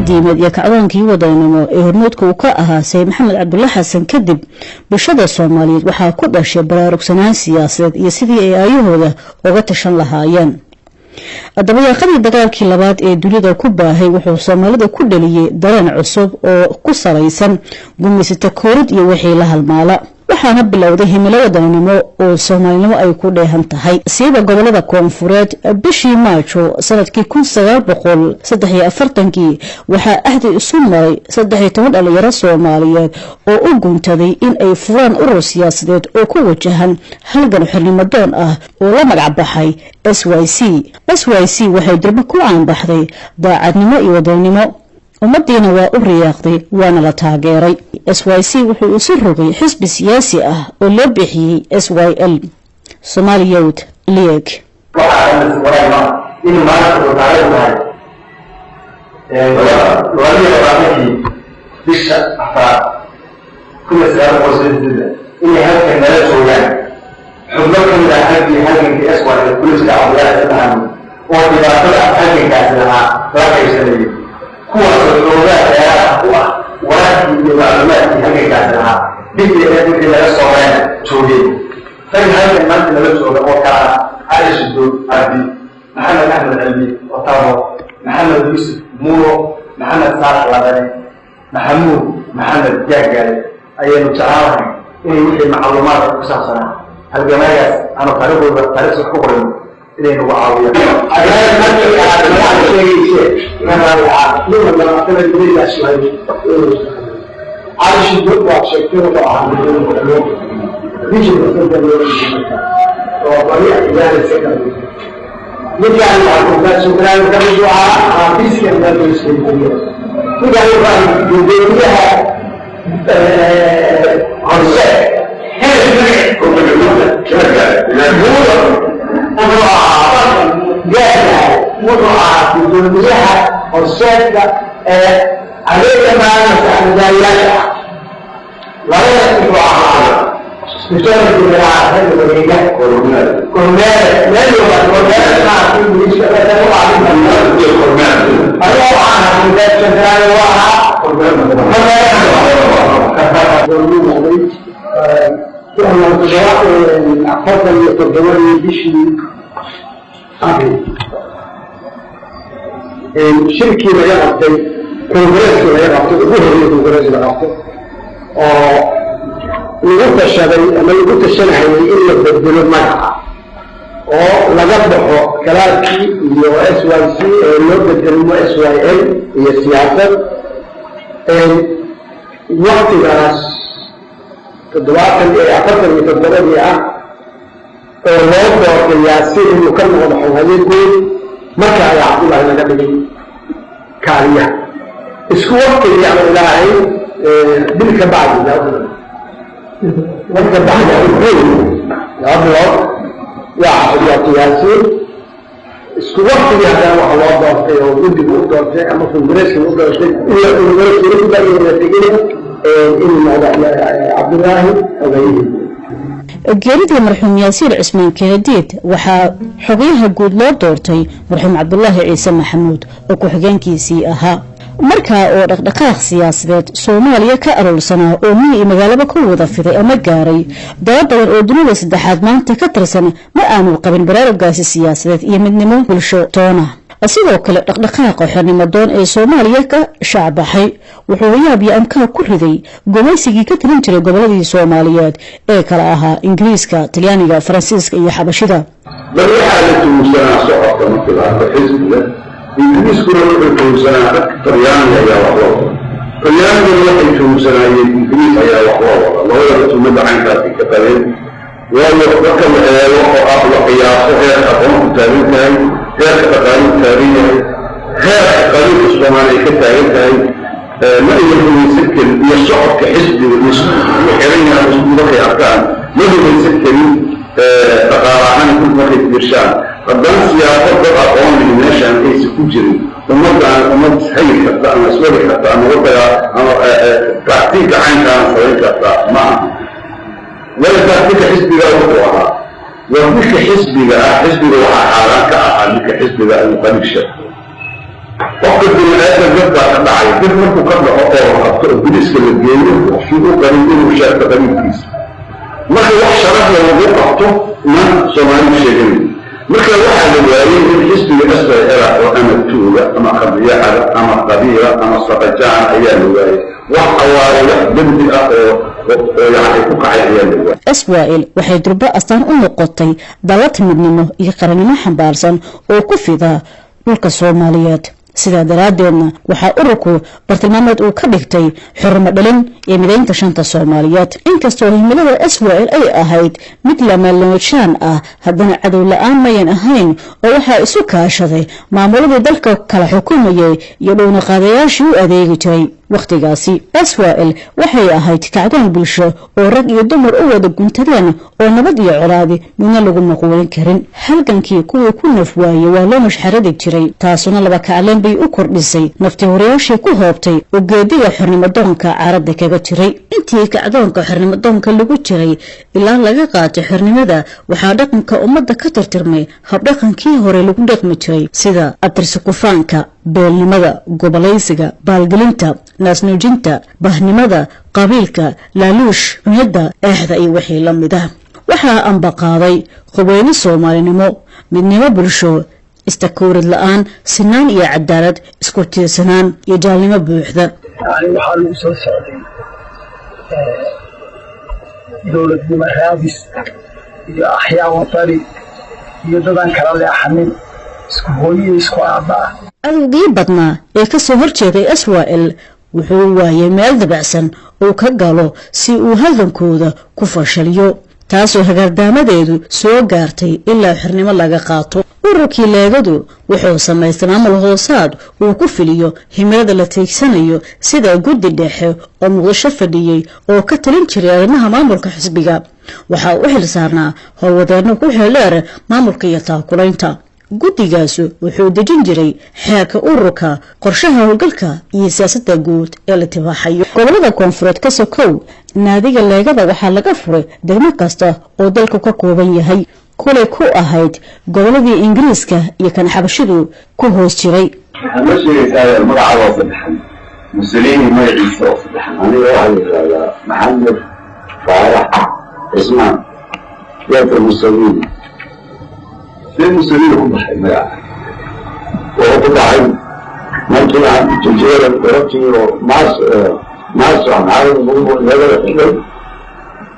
Dagaaladii diimeed iyo kacdoonkii wadaninimo ee hormuudka uu ka ahaa Sayid Maxamed Cabdulla Xasan kadib, bulshada Soomaaliyeed waxaa ku dhashay baraarugsanaan siyaasadeed iyo sidii ay aayahooda uga tashan lahaayeen. Dabayaaqadii dagaalkii labaad ee dunida ku baahay wuxuu Soomaalida ku dhaliyey dareen cusub oo ku salaysan gumaysata koorid iyo wixii la halmaala, waxaana bilowday himilo wadaninimo oo Soomaalinimo ay ku dheehan tahay, siiba gobolada koonfureed. Bishii Maajo sanadkii 1943-kii waxaa ahdi isu maray 13 dhalinyaro Soomaaliyeed oo u guntaday in ay furaan urur siyaasadeed oo ku wajahan halgan xornimo doon ah oo la magac baxay SYC. SYC waxay durbo ku caanbaxday daacadnimo iyo wadaninimo, ummadiina waa u riyaaqday, waana la taageeray. SYC wuxuu isu rogay xisbi siyaasi ah oo loo bixiyey SYL, Somali Youth League. Waxaa in maanta uu taariikh tahay 22-kii bisha afraad 1988 inay halkan nala joogaan xubno ka mid ah raggii halgankii SYL kula jira Cabdullaahi Maxamed oo dhibaatada halgankaasi lahaa la qaybsanayay, kuwaasoo xoogaa dheeraha ku ah wararkii iyo macluumaadkii halgankaasi lahaa bixii ee wixii laga soo marayna joogeen. Rag halkan maanta nala jooga oo kala ah Cali Shidood Cabdi, Maxamed Axmed Cilmi Otabo, Maxamed Yuusuf Muuro, Maxamed Saalax Labane, Maxamuud Maxamed Gaagaale ayaynu jeclaan lahay inay wixii macluumaadka ku saabsanaa halgamaagaas aanu taariikhdooda taariikhda ku qorin inay nagu caawiyaan. Cali Shidood waad sheegtay, wuxuu ahaa oo bari ilaahay ninkaan waxaa ka mid ahaa xaafiiska ninkaan wuxuu gudoomiyaha horse. Wuxuu ahaa gaagaay, wuxuu ahaa gudoomiyaha horseedka ee adeega maalinka axmedaayaasha ah labada. Wuxuu ahaa wareega kormeer meel walba kormeer maaha Ingiriiska adiga waxaan ahaa central waa ahaa noqday 47-dii bishii Abril, shirkii laga qabtay, kongareeskii laga qabtay ugu horreeyay, kongarees la qabto oo lagu tashaday ama lagu tashanahayay in la bedelo magaca oo laga baxo kalaadkii iyo SYC ee loo bedelmo SYL iyo siyaasad. Waktigaas 70 ee 47-dii ah oo loo doortay Yaasiin inuu ka noqdo xoghaye guud, marka ayaa Cabdullaahi laga dhigay kaaliyaha. Isku waktigii ama ilaahay bil ka bacdi, marka bacdi 2 bilood waa xafiyaatay Yaasiin. Isku waktigii haddana waxa loo doortay oo guddiga u doortay ama kongareeska u doortay tegin inuu noqdo Cabdullaahi xogayihii. Geeridii marxuum Yaasiin Cismaan Kenadiid waxaa xogayaha guud loo doortay marxuum Cabdulaahi Ciise Maxamuud oo ku-xigeenkiisii ahaa. Markaa oo dhaqdhaqaaq siyaasadeed Soomaaliya ka aroolsanaa oo miyi iyo magaalaba ku wada fiday ama gaaray daba badan oo dunida saddexaad maanta ka tirsan, ma aanu qabin baraarugaasi siyaasadeed iyo midnimo bulsho toona. Sidoo kale dhaqdhaqaaqa xornimo doon ee Soomaaliya ka shaacbaxay wuxuu yaab iyo amkaha ku riday gumaysigii ka talin jiray goboladii Soomaaliyeed ee kala ahaa Ingiriiska, Talyaaniga, Faransiiska iyo Xabashida. Bal waxaa la tuhunsanaa socodka markii la arko xisbiga, Ingiriiskuna wuxuu tuhunsanaa dadka Talyaaniga ayaa wax loo wada, Talyaaniguna waxay tuhunsanaayeen Ingiriis ayaa wax loo wada. Labadaba tuhmadda caynkaasay ka qabeen, waayo marka la eego oo ah la qiyaaso heerka aqoonku taagan tahay, heerka dhaqaaluhu taagan yahay, heerka qabiilka Soomaaliya ka taagan tahay, ma aynan rumaysan karin, iyo socodka xisbiga iyo siduu xiran yahay isku markay arkaan ma rumaysan karin. Dhaqaale ahaan kul markay fiirshaan, haddana siyaasad dad aqoon lihi meeshaan aysan ku jirin, ummadaan ummad ishayri karta ama iswadi karta ama wadaga ama tactiinka caynkaana samayn karta ma aha. Waayo tactiinka xisbiga wuxuu ahaa waa ninka xisbiga ah, xisbiga waxaa xaaraan ka ahaa ninka xisbiga inuu qabiil sheegto. Qofka bini-aadam dad baa ka dhacay. Dib markuu ka dhaco oo la qabto oo biliska la geeyo, wuxuu u qarin inuu sheegto qabiilkiisa. Marka wax sharafla lagu qabto ma Soomaalidu sheeganay. Marka waxaa la waayey in xisbiga SYL oo ama tuuga ama khamriyacada ama qabiila ama saqajaan ayaa la waayey. Wax awaare, wax dembi ah oo yani ku kacay ayaa la waayey. SYL waxay durbo astaan u noqotay dalad midnimo iyo qarannimo xambaarsan oo ku fida dhulka Soomaaliyeed. Sidaa daraaddeedna waxaa ururku bartilmaameed uu ka dhigtay xornimo dhalin iyo midaynta shanta Soomaaliyeed. Inkastoo himilada SYL ay ahayd mid lamaloojaan ah, haddana cadow la-aan mayan ahayn, oo waxaa isu kaashaday maamuladii dalka kala xukumayay iyo dhuunaqaadayaashii u adeegi jiray wakhtigaasi. SYL waxay ahayd kacdoon bulsho oo rag iyo dumar u wada guntadeen, oo nabad iyo colaadi midna lagu maquulin karin. Halgankii kuwii ku naf waayey waa loo mashxaradi jiray, taasuna laba kacleen bay u kordhisay nafti horayaashii ku hoobtay oo geediga xornimo doonka caaradda kaga jiray. Intii kacdoonka xornimo doonka lagu jiray ilaa laga qaatay xornimada, waxaa dhaqanka ummadda ka tirtirmay habdhaqankii hore lagu dhaqmi jiray, sida abtirsi kufaanka, beelnimada, gobolaysiga, baalgelinta, naasnuujinta, bahnimada, qabiilka, laaluush cunyadda, eexda iyo wixii la mid ah. Waxaa ambaqaaday qubayno soomaalinimo, midnimo bulsho, istakuurid la-aan, sinaan iyo cadaalad, isku tiirsanaan iyo jaalnimo buuxda. Yani waxaa lagu soo socday dowladnimo raadis iyo axyaa watani iyo dadaan kala leexanin, isku hooyo, isku aabba ah. Cadowgii badnaa ee ka soo horjeeday SYL wuxuu waayay meel dabacsan uu ka galo si uu halgankooda ku fashaliyo, taasoo hagaardaamadeedu soo gaartay ilaa xornimo laga qaato. Ururkii leegadu wuxuu samaystay maamul hoosaad uu ku filiyo himilada la tiigsanayo, sida guddi dhexe oo Muqdisho fadhiyey oo ka talin jiray arrimaha maamulka xisbiga. Waxaa u xil saarnaa howlwadeenno ku xeeldheer maamulka iyo taakulaynta. Guddigaasu wuxuu dejin jiray xeerka ururka, qorshaha howlgalka iyo siyaasadda guud ee la tibaaxayo. Gobolada koonfureed ka sokow, naadiga leegada waxaa laga furay degmo kasta oo dalku ka kooban yahay, kulay ku ahayd goboladii Ingiriiska iyo kan xabashidu ku hoos jiray. Waxaad noo sheegaysaa magacaaga oo saddexan, Musolini magaciisa oo saddexan. Aniga waxaa la yidhahdaa Maxamed Faarax Cismaan Beerta Musolini. See Musolini ku baxay magaca? Wuxuu ku baxay markii aan Jiljiada galabtii oo maas maas amxaarada xigay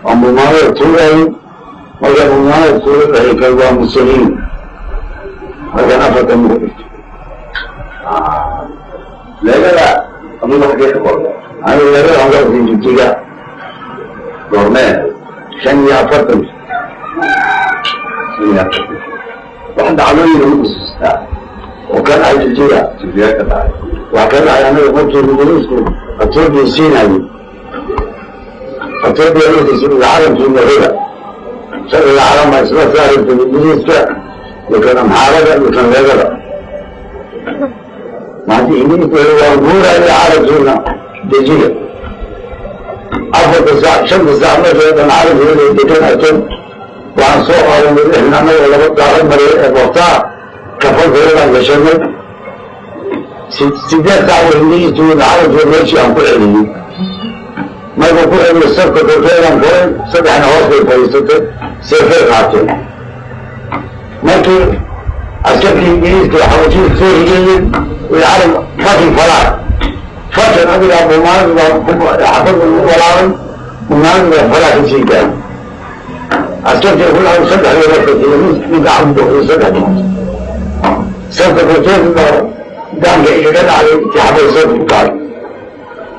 oo mumaanada tuurayay. Markaa mumaanada tuura dhexi waa Musolini, markaan afartan muku dhigto. Leegada adiga xagee ka qorda? Aniga leegada waxaan ka qortay Jigjiga. Goormee? 45. 45. Wax dhacdooyin lagu xusuustaa oo ka dhacay Jigjiga? Jigjiga ka dhacay. Waxaa ka dhacay anaga markii Ingiriisku Etoobiya siinayay, Etoobiya markiisi calankii marida sharciga calam baa isla saaraysa Ingiriiska iyo kan amxaarada iyo kan leegada. Maanta Ingiriisku waa guuraya calankiina dejiga. 4ta saac, 5ta saac markay dhan calankeeda degan arkeen, waxaan soo qaadanay lixdan annaga laba daalan mariya ee boortaa kafankeedaan gashanay. 8 saac wa Ingiriisku calankeeda meeshii aan ku celiyey. Markuu ku celiyey, safka korkeedaan koray, saddexna hoos bay fadhiisatay, seefay qaateen. Markii askarkii Ingiriiska xabashiisa soo higeeyeen, way calan fakin falaa fakan adigaa bumaanadu baa xabad lagu walaabay, bumaanadu baa falaa ka sii gaaray. Askartii ku dhahay saddexdii la fakiyey, nin gacan buuxiyo, saddex dhimatay. Safka korkeeda baa daanka igaga dhacday intii xabad safka ku kacay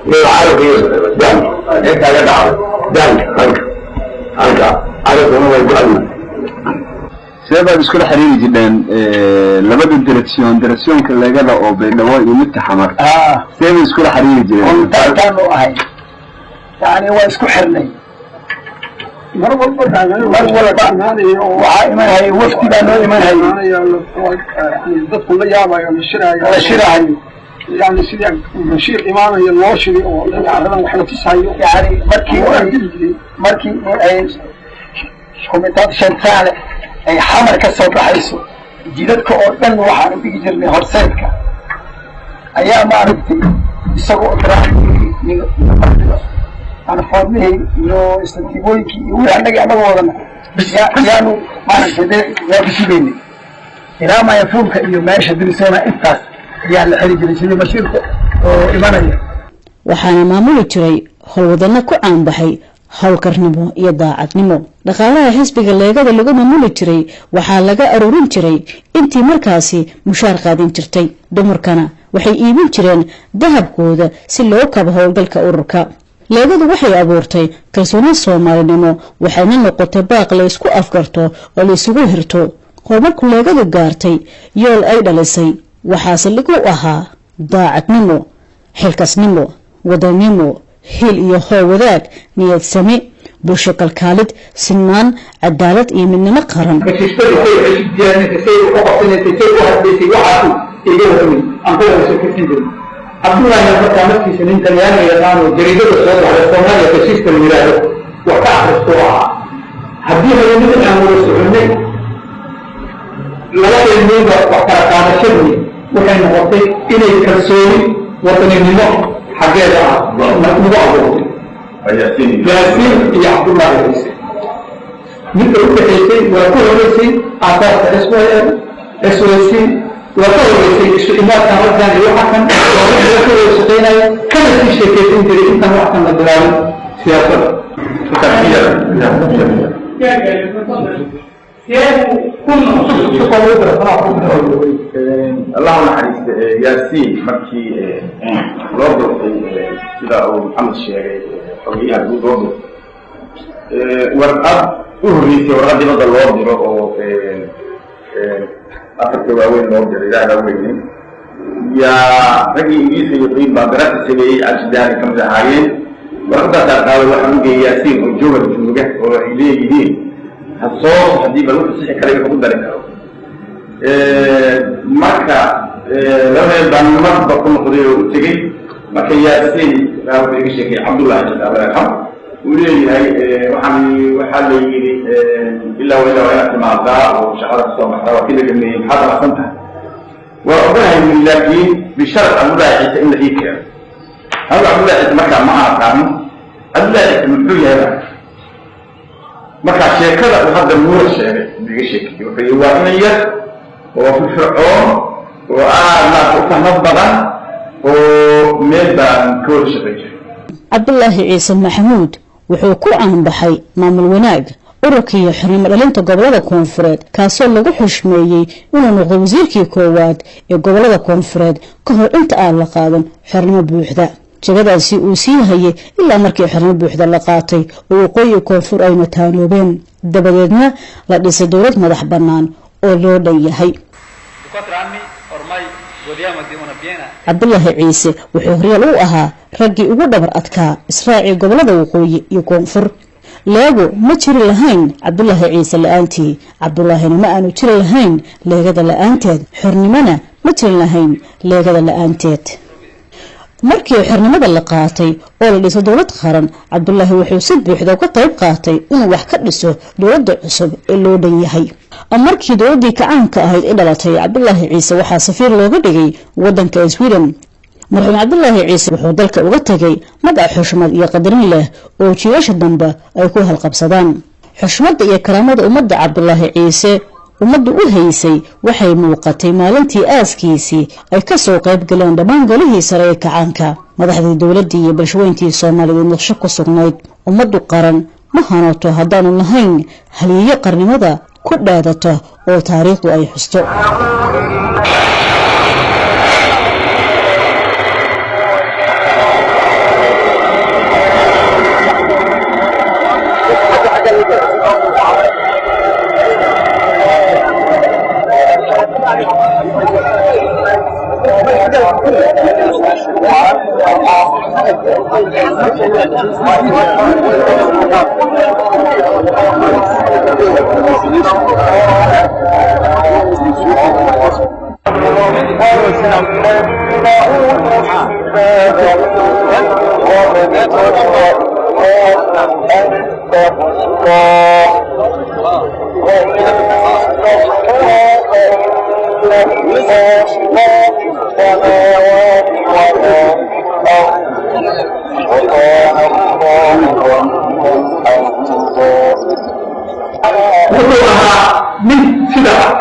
iyo calanka iyo daanka. Ee kaaga dhacday? Daanka halka calankuna way go-ana. Sidee baad iskula xiriiri jireen labada direction, directionka leegada oo Baydhabo iyo midka Xamar? Sidee bay iskula xiriiri jireen? Kontaataanu ahay, yani waa isku xirnay. Mar walba mar walba waxaa imanhayay wafdi baa noo imanhayay, dadku la yaabayo, la shiraayo, la shiraayo. Yani sidii bashiir imaanayo loo shiri oo aradan wax la tusayo. Yani markii ay komitaad shantaale ay Xamar ka soo baxayso, jidadka oo dhan waxaanu dhigi jirnay horseedka. Ayaa maaragtay isagoo anafoormihii iyo istantiibooyinkii iyo wixii annagii annaga wadana yaanu maaragtay dee waa ku sugaynay ilaa mayafuulka iyo meesha dirisoona intaas ayaa la xiri jiray sidii mashiirka oo imanaya. Waxaana maamuli jiray howlwadano ku caanbaxay howlkarnimo iyo daacadnimo. Dhaqaalaha xisbiga Leegada lagu maamuli jiray waxaa laga aruurin jiray intii markaasi mushaar qaadin jirtay. Dumarkana waxay iibin jireen dahabkooda si loo kabo howlgalka ururka. Leegadu waxay abuurtay kalsooni soomaalinimo, waxayna noqotay baaq la isku afgarto oo la isugu hirto. Horumarku Leegadu gaartay yool ay dhalisay waxaase lagu ahaa daacadnimo, xilkasnimo, wadanimo, hil iyo hoo wadaag, niyadsami, bulsho kalkaalid, sinaan, cadaalad iyo midnimo qaran. Heshiisyadu say heshiis diyaarinaysa, say u qabsanaysay, say u hadlaysay, waxaasu iga warramay aan ku wada sheekaysan jirin. Cabdullaahi markaa markiisa nin Talyaaniga yaqaano, jariidada soo baxda Soomaaliya heshiiska la yidhaahdo wax ka akhristuu ahaa. Haddii habeenadii aan wada soconnay labadeenniiba wax kala qaadashadii waxay noqotay inay kalsooni wadaninimo xaggeeda ah nagu abuurtay. Yaasiin iyo Cabdullaahi Ciise ninka u dhaxaysay waa ka horeysay aasaaska SYL SYC, waa ka horeysay isu imaadkan raggan iyo waxa kan, waa mid laga ka wada shaqaynaya kana sii sheekaysan jiray intaan wax kan la bilaabin siyaasadda. Allah u naxariista Yaasiin. Markii loo doortay, sida uu Maxamed sheegay, xogeyaha guud loo doortay, warqad u horreysay, warqad dibadda loo diro oo afarta waaweyn loo diro, ilaah baa weynay, yaa raggii Ingiriiska yiqiin baa darasa sameeyey, Cabsidaani kamid ahaayeen. Warqadaasaa qaaday, waxaan u geeyay Yaasiin oo Jowhar jooga oo ay leeyihiin ha soo haddii bal wuxuu sixi karay wuxuu ku dari karo. Marka laba meel baan marba ku noqday oo u tegey. Marka Yaasiin baa wuxuu iga sheekay, Cabdullahi Ciise Allah yarxam, uu leeyahay waxaan waxaa la yidhi ilaa wa ilaa waa inaad timaadaa oo shaqada kasoo baxdaa, waa kii la dhameeyey, maxaad damacsan tahay? Waa ogolahay bui, laakiin bishart Cabdullahi Ciise in la ii keeno. Anigu Cabdullahi Ciise markaa ma aqaanin, Cabdullahi Ciise muxuu yahay ba? Markaa sheekada uu hadda Nuura sheegay buu iga sheekayey. Wuxuu yihi waa inan yar oo firfircoon oo aad maarta u fahmad badan oo meel baan ka wada shaqay jiray. Cabdulaahi Ciise Maxamuud wuxuu ku caanbaxay maamul wanaag, ururka iyo xornimo dhalinta gobolada koonfureed, kaasoo lagu xushmeeyey inuu noqdo wasiirkii koowaad ee gobolada koonfureed ka hor inta aan la qaadan xornimo buuxda. Jagadaasi uu sii hayay ilaa markii xornimo buuxda la qaatay oo waqooyi koonfur ay mataanoobeen, dabadeedna la dhisay dowlad madax bannaan oo loo dhan yahay. Cabdulaahi Ciise wuxuu horyaal u ahaa raggii ugu dhabar adkaa israacii gobolada waqooyi iyo koonfur. Leego ma jiri lahayn Cabdulaahi Ciise la-aantii, Cabdulaahina ma aanu jiri lahayn Leegada la-aanteed, xornimona ma jiri lahayn Leegada la-aanteed. Markii xornimada la qaatay oo la dhiso dowlad qaran, Cabdulaahi wuxuu si buuxda uga qayb qaatay inuu wax ka dhiso dowladda cusub ee loo dhan yahay. Markii dowladdii kacaanka ahayd i dhalatay, Cabdulaahi Ciise waxaa safiir looga dhigay wadanka Sweden. Marxuum Cabdulaahi Ciise wuxuu dalka uga tegay magac xushmad iyo qadarin leh oo jiilasha dambe ay ku halqabsadaan. Xushmadda iyo karaamada ummadda Cabdulaahi Ciise ummaddu u haysay waxay muuqatay maalintii aaskiisii ay kasoo qayb galeen dhammaan golihii sare ee kacaanka, madaxdii dowladdii iyo bulshaweyntii Soomaaliyeed naqsho ku sugnayd. Ummaddu qaran ma hanoto haddaanu lahayn haliyeyo qarnimada ku dhaadato oo taariikhdu ay xusto.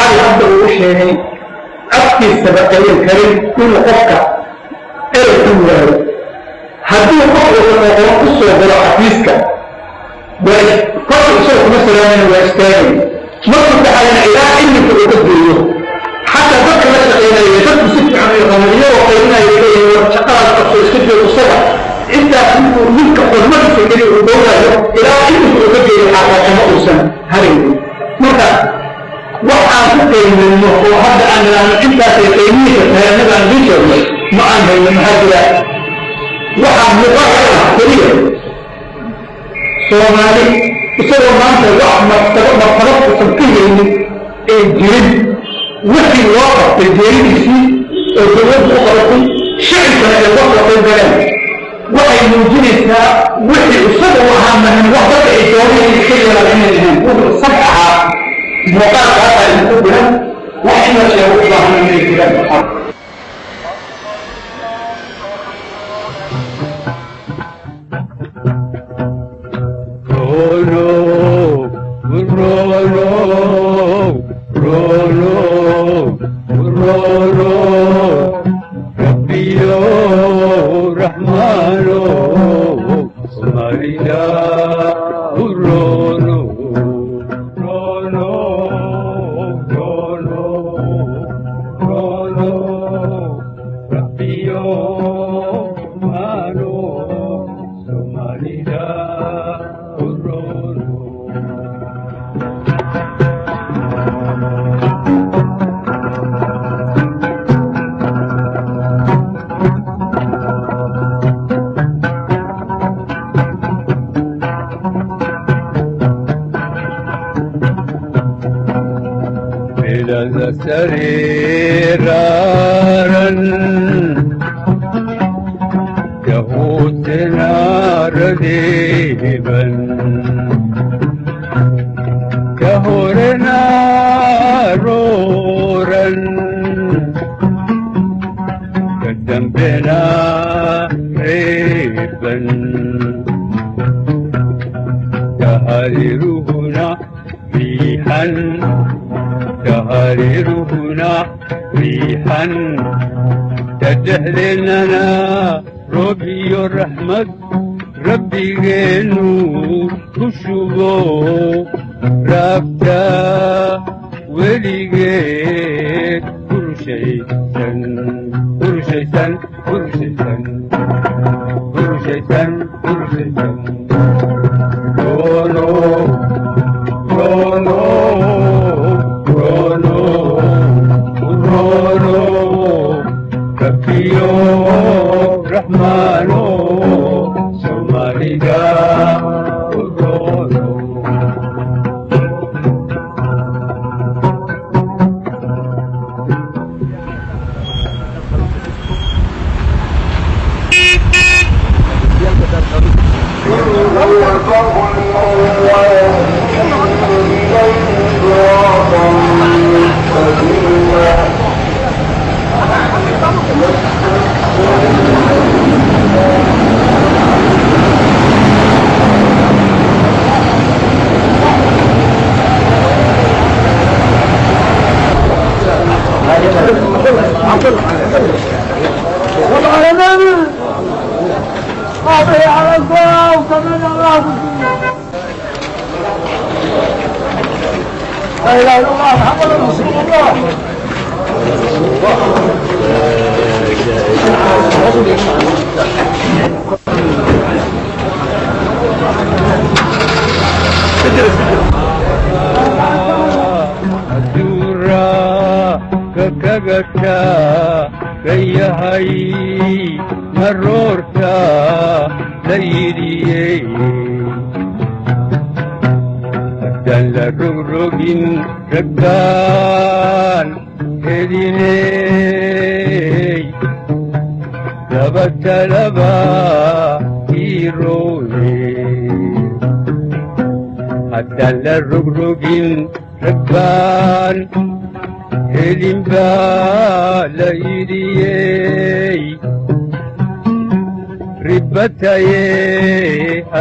Cali hadda uu sheegay afkiisaba ayan karin inuu qofka erey ku yiraahdo. Haddii qof uusan aqoon ku soo galo xafiiska, kolka isaga kuma salaamayna, waa istaagay. Markuu baxayna ilaa iminka uu ka geeyo, xataa dadka la shaqaynaya, dadku si fiican u yaqaano, iyagoo qaylinaya leeyahay war shaqadaas qabso, iska joog, isaga intaas intuu ninka xurmadiisa keliya uu dhowrayo ilaa iminka uu ka geeyo, xataa kama uusan haraynin. Marka wax aan ku qiimayno oo hadda aan idhaahno intaasay qiimihiisa tahay annaga aan idiin sheegnay ma aan hayno. Maxaa jira? Waxaa muuqaal ah keliya Soomaali isagoo maanta wax martabo martabad uusan ka haynin ee jirin, wixii loo qabtay geeridiisii oo dowladdu u qabatay, shicibkana ay uga soo qayb galeen, waxay muujinaysaa wixii isaga u ahaa mahan wax dadka ay doonayeen iska yeelaan inay ahayn. Wuxuu isaga ahaa muuqaalkaasaa idinku filan, wax in la sheego u baahan inay jiraan.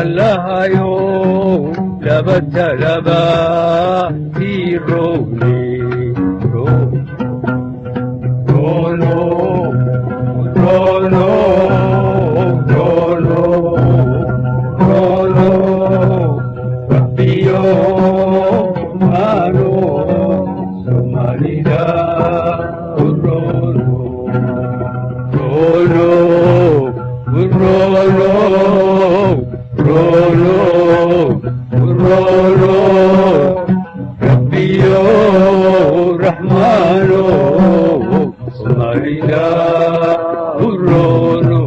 Allahayo laba talaba tii rogne. Rolo, Rolo, Rolo, Rabbiyo Rahmano, Somalida Rolo.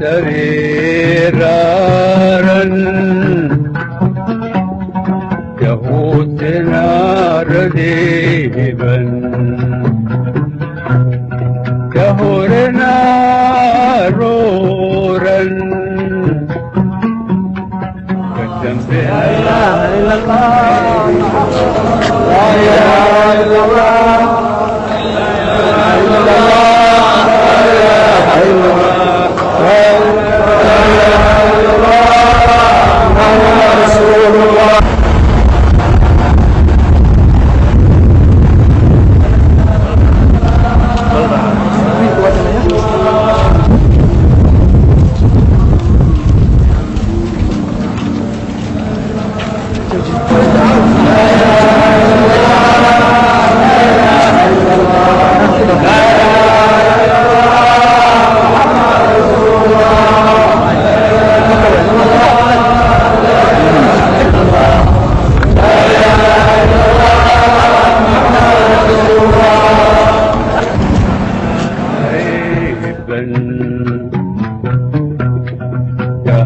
سريرا يهوتنا رديبا كهورنا رورا قدم بها لا إله إلا الله لا إله إلا الله لا إله إلا الله لا إله إلا الله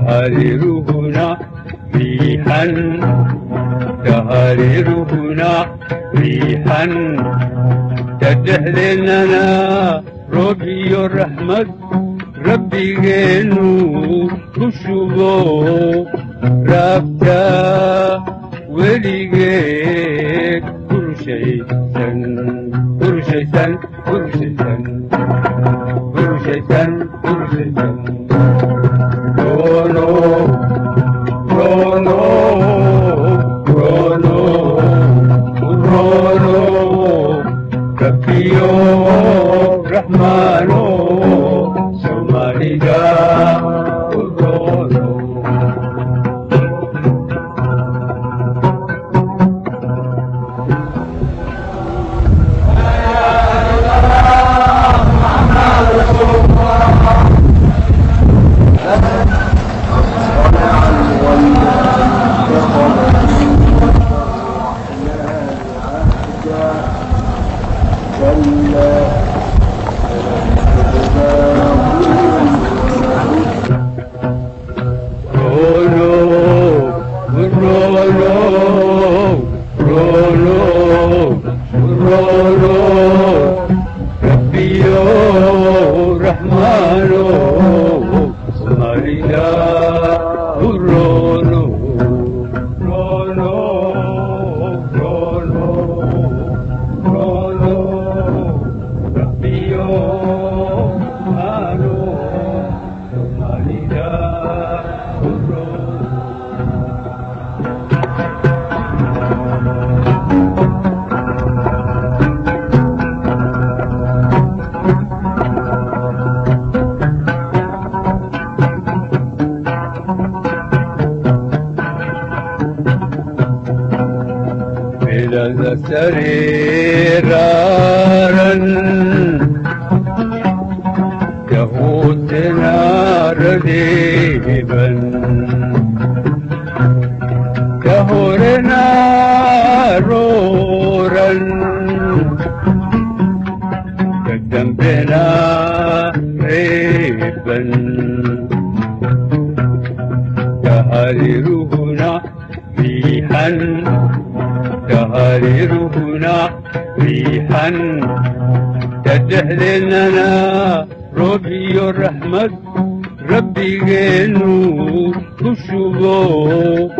تهريرهنا ريحا تهريرهنا ريحا تدحلنا ربي الرحمة ربي جنو كشبو رابطة وليجيك كل شيء سن كل شيء سن كل شيء سن كل شيء سن كل شيء سن Rolo, Rolo, Rolo, Rolo, Rabbiyo Rahmano, Somalida, Rolo. سريرا يهوتنا رديبا كهورنا رورا قدم بنا عيبا تهريرهنا ريحا تهريرهنا ريحا تدحلنا ربي الرحمة ربي جنو كشبو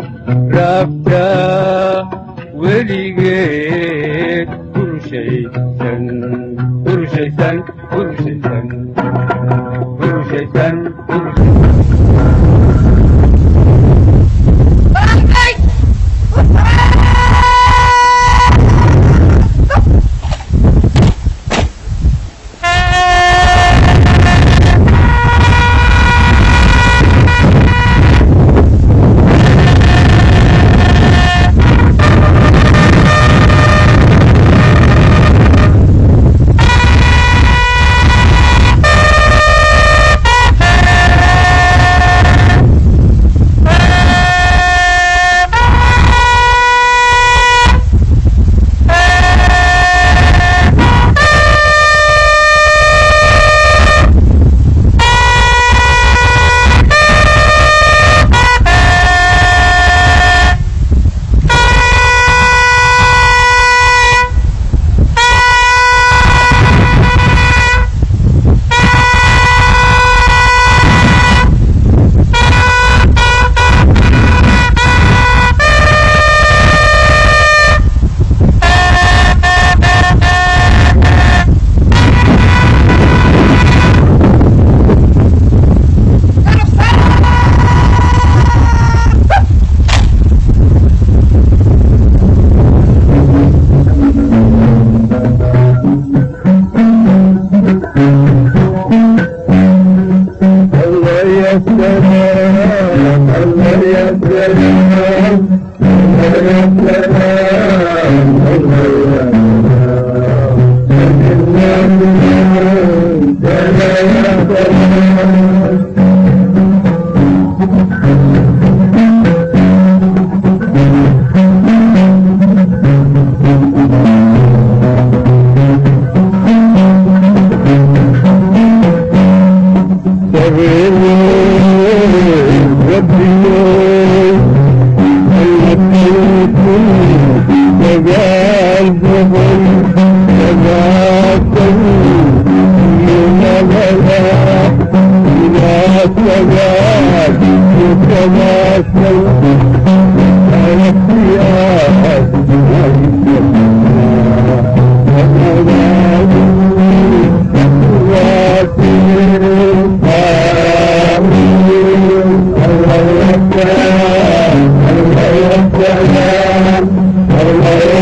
رابطة وليجيت كل شيء سن كل شيء سن كل شيء سن كل شيء سن كل شيء. Thank you.